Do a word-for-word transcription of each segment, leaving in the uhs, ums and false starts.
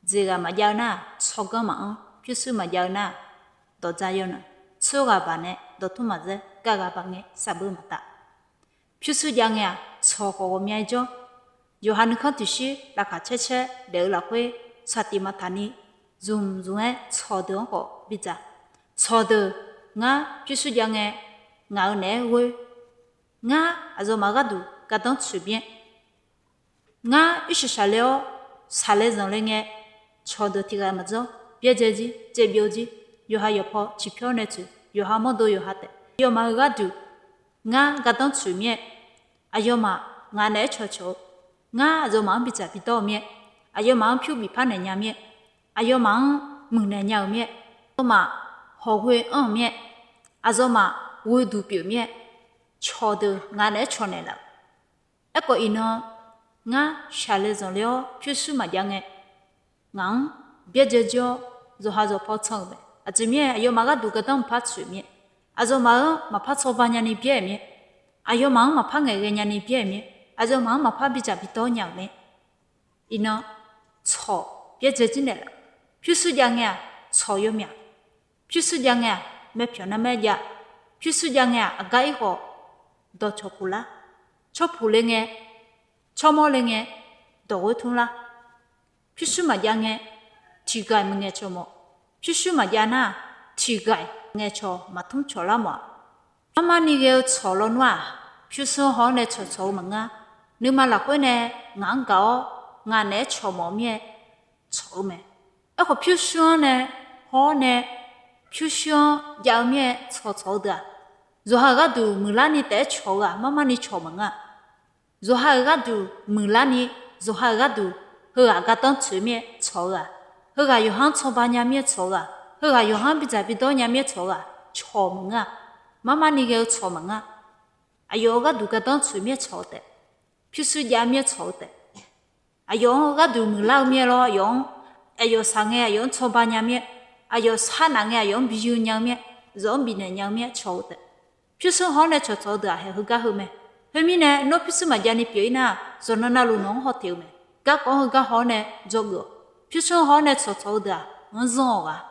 dzeqghaq maqjav-eu nar-aq, tsawrganr maqanr, pyurshuir maqjav-eu nar-aq, dawqdzaq yawnan, tsawrghaq baq nae dawqtmr maqdzaer, gaqghaq baq ngae saqbeu maqtaf. Pyurshuir jav ngae-aq, tsawq khawf ghawqmya jawr. Yawqha nuikhanr tiqshir laqkhaq caer caer daef-eu lafkhoer, saqtiq maqtaq ni zmq zmq-aer tsawqdeuq-anr khawf bidzaq. Tsawqdeuq, ngar pyurshuir jav ngae, ngaq-euq naeq-aer ghoer. Ngar aqyawfmaf gharduq gardanr tsoeq mir-aer, ngar irshaq shaqle-awr, shaqle zanqle ngae, tsawqdeuq tiq ghaq maqdzawr, byaerdzae jir, tsaevbyov jir, yawqha yawqpaw ciqpyawr nae tsoeq, yawqha mawrdo yawqha taef, aqyawfmaf-euq gharduq ngar gardanr tsoeq mir-aer, aqyawfmaf ngaq naeq-aer cawqcawq-eu, ngar aqyawfmaf-anr bidzaq bidawr-eu mir-aer, aqyawfmaf-anr pyur bifpar naeq nya mir-aer, aqyawfmaf-anr muiqnaeq nya-euq mir-aer, aqyawfmaf hawqghoe anr-euq mir-aer, aqyawfmaf ghoeduq pyeuf mir-aer, cawqdeuq ngaq naeq-aer cawq naeqlaf-euq. Aerkhawf iqnan, ngar shaqle zanqle-awr pyurshuir maqjav ngae, ngaq-anr byaerdzae jir-awr, yawqha yawqpaw can-euq mae. Aqjeq mir-aer, aqyawfmaf gharduq gardanr maqpar tsoeq mir-aer, aqyawfmaf-anr maqpar cawba nyani byaer-euq mir-aer, aqyawfmaf-anr maqpar ngaeqghae nyani byaer-euq mir-aer, aqyawfmaf-anr maqpar bidzaq bidawr nya-euq mae. Iqnan, tsawq byaerdzae jir naeqlaf. Pyurshuir jav ngae-aq, tsawq yawmyaq. Pyurshuir jav ngae-aq, myavpyawq narmaer jav. Pyurshuir jav ngae-aq, aqgar irkhawf dawqcawq puq lar. Tsawrpuq le ngae, tsawrmawr le ngae, dawq ghoer tmr lar. Pyurshuir maqjav ngae, tiqghaq-iq maqngaeq cawq mawf. Pyurshuir maqjav nar-aq, tiqghaq-iq ngaeqcawq maqtmr cawq lar mawf-aq. Marmarni ghae-eu tsawq lawnmr-aq, pyurshuir haw-awr nae cawqcawq-eu maqngeur. Nuima lafkhoer nae ngaq-anr gaq-awr, ngaq naeq-aer cawq mawf mir-aer cawq-eu mae. Aerkhawf pyurshuir-anr nae haw-awr nae, pyurshuir-anr jav-eu mir-aer cawqcawq-eu deuq-aq, yawqha-euq gharduq muiqlarni taef-aer cawq-eu-aq, marmarni cawq maqngeur-a. Yawqha-euq gharduq muiqlarni, yawqha-euq gharduq heughaq gardanr tsoeq mir-aer cawq-eu-aq, heughaq yawqha-anr cawba nya mir-aer cawq-eu-aq, heughaq yawqha-anr bidzaq bidawr nya mir-aer cawq-eu-aq, cawq maqngeur-a. Marmarni ghae-eu tsawq maqngeur-a. Aqyawf-euq gharduq gardanr tsoeq mir-aer cawq-eu taef. Pyurshuir jav mir-aer cawq-eu taef. Aqyawf-anr gharduq muiqlar-eu mir-aer lawr, aqyawf-anr, aqyawf shaq ngae aqyawf-anr cawba nya mir-aer, aqyawf shar naf ngae aqyawf-anr bi yur nya mir-aer, zawq-anr bifnaeq nya-eu mir-aer cawq-eu taef. Pyurshuir haw-awr nae cawqcawq-eu deuq-aq haeq heugar heu mae. Khoermirnae, nawr pyurshuir maqjav ni pyeuf-ir nar-aq, zawqnan navluf nawq-anr haw teq-eu mae. Garkawv-anr heugar haw-awr nae dzawgeuf-awq. Pyurshuir haw-awr nae cawqcawq-eu deuq-aq, anr zanr-awq ghaq.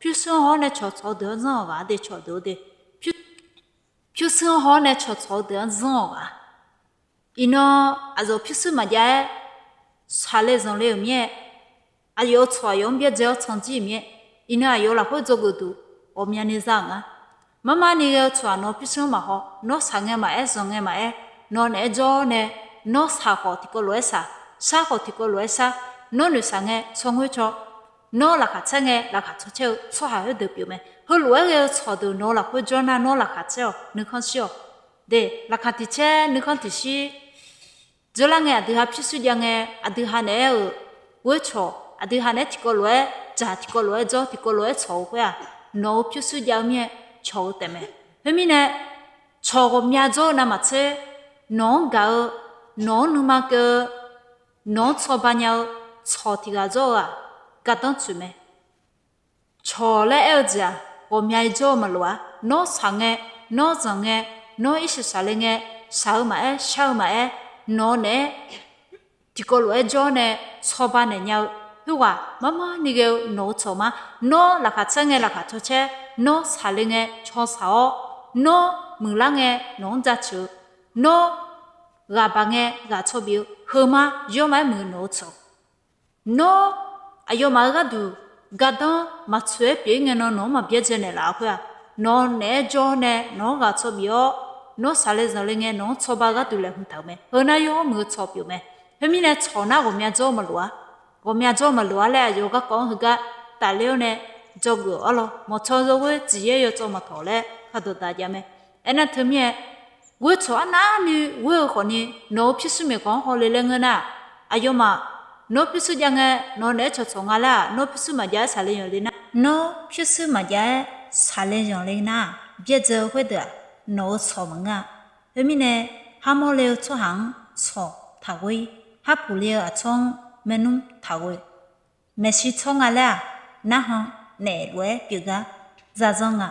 Pyurshuir haw-awr nae cawqcawq-eu deuq-anr zanr-awq ghaq, de cawqdeuq-eu de. Pyurshuir haw-awr nae cawqcawq-eu deuq-anr zanr-awq ghaq. Iqnan aqyawf pyurshuir maqjav-aer shaqle zanqle-euq mir-aer, aqyawf-euq tsawq aqyawf-anr byaerdzae-awr can jir-euq mir-aer, iqnan aqyawf lafkhoer dzawgeuf duq ghawqmyani za-euq nga. Marmarni ghae-eu tsawq-aq nawq pyurshuir-anr maqhaw, nawr shaq ngae maqaer, zanq ngae maqaer, nawq naeq-aer jawr-awr nae, nawr shaq khawf tiqkawv lof-aer shaq, shar khawf tiqkawv lof-aer shar, nawr noeqshaq ngae tsawrngoer caw, nawr laqkhaq caer ngae laqkhaq caw caer-eu tsawrhaq khoerdeuq pyeuf mae. Heulof-aer ghae-eu tsawqdeuq nawq-eu lafkhoer jawr nar, nawr laqkhaq caer-awq, nuikhanr shir-awq. De, laqkhaq tiq caer nuikhanr tiq shir dzeurlar ngae, aqdui ha pyurshuir jav ngae, aqdui ha naeq-aer-euq ghoer cawq, aqdui ha naeq-aer tiqkawv lof-aer dzaq, tiqkawv lof-aer jawr, tiqkawv lof-aer cawq-eu khoer-aq, nawq-euq pyurshuir jav-eu mir-aer cawq-eu taef mae. Khoermirnae, cawq ghawqmya jawr-eu navmaqtser, nawq-anr gaq-eu, nawq-anr nuima keuv-eu, nawq-anr cawba nya-eu tsawq tiq ghaq jawr-eu-aq, gardanr tsoeq mae. Cawq laer aer-eu jeq-aq, ghawqmya jawr-eu maqloq-a. Nawr shaq ngae, nawr zanq ngae, nawr irshaq shaqle ngae, shaq-eu maqaer, shar-eu maqaer, nawq naeq-aer tiqkawv lof-aer jawr nae cawba naeq nya-eu, khoerghaq marmarni ghae-eu nawq-eu tsawq ma. Nawr laqkhaq caer ngae laqkhaq caw caer, nawr shaqle ngae caw shaq-awr, nawr muiqlar ngae nawq-anr jaceuq-eu, nawr ghaq baq ngae ghaq caw bif-eu, heuma yawrma-aer muiq-eu nawq-eu tsawq. Nawr aqyawfmaf-euq gharduq gardanr maqtsoeq-aer pyeuf-ir ngae nan nawq-anr maqbyaerdzae naeqlaf-eu khoer-aq, nawq naeq-aer jawr nae nawq-anr ghaq caw bif-awr, nawr shaqle zanqle ngae nawq-anr cawba-eu gharduq laeqhmq taq-euq mae. Heu nar yawr muiq-eu tsawq pyeuf mae. Khoermirnae, tsawq nar ghawqmya jawr-eu maqloq-a. Ghawqmya jawr-eu maqloq-a laer aqyawf garkawv-anr heugar tafler-awr nae dzawgeuf-awq arlawr. Mawqtsaw zawghoer tiq yaer yawtsawv maqtawq laer khaqdawq daq jav mae. Aernar teumirnae, ghoer tsawq arnavni ghoer-eu khawfni nawq-euq pyurshuir maeqkawq-anr hawle laer ngeur nar-aq, aqyawfmaf nawr pyurshuir jav ngae nawq naeq-aer cawqcawq nga laer-aq, nawr pyurshuir maqjav-aer shaqle yanqle nar, nawr pyurshuir maqjav-aer shaqle yanqle nar-aq, byaerdzae-eu khoerdeuq-aq, nawq-eu tsawq maqngeur-a. Khoermirnae, harmawr le-eu tsawrhaq-anr tsawq taqghoe-ir, harpuq le-eu aqtsawr-anr maernmr taqghoe. Maeqshi tsawr nga laer-aq, narhan naef lof-aer pyeuf gar zaqzan nga.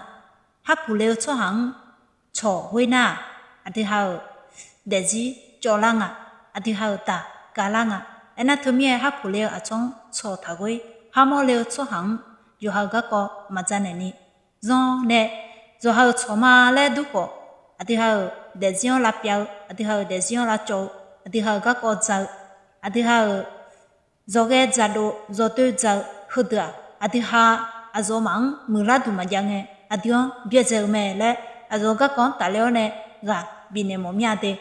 Harpuq le-eu tsawrhaq-anr cawq ghoe nar-aq, aqdui ha-euq daefzir cawvlar nga, aqdui ha-euq daq gavlar nga. Aernar teumirnae, harpoq le-eu aqcawq-anr tsawq taqghoer, harmawr le-eu tsawrhaq-anr yawqha-euq garkawv maqdzaq naeqni zanr nae, yawqha-euq tsawq ma laer dur khawf, aqdui ha-euq daefzir-anr lavpyav-eu, aqdui ha-euq daefzir-anr lavcawv-eu, aqdui ha-euq garkawv dzaq-eu, aqdui ha-euq yawqghae dzaqdov yawqdoe dzaq-eu heudeuq-aq, aqdui ha aqyawfmaf-anr muiqlar duq maqjav ngae, aqdui-anr byaerdzae-eu mae laer, aqyawf garkawv-anr tafler-awr nae ghaq bifnaeq mawf mir-a de.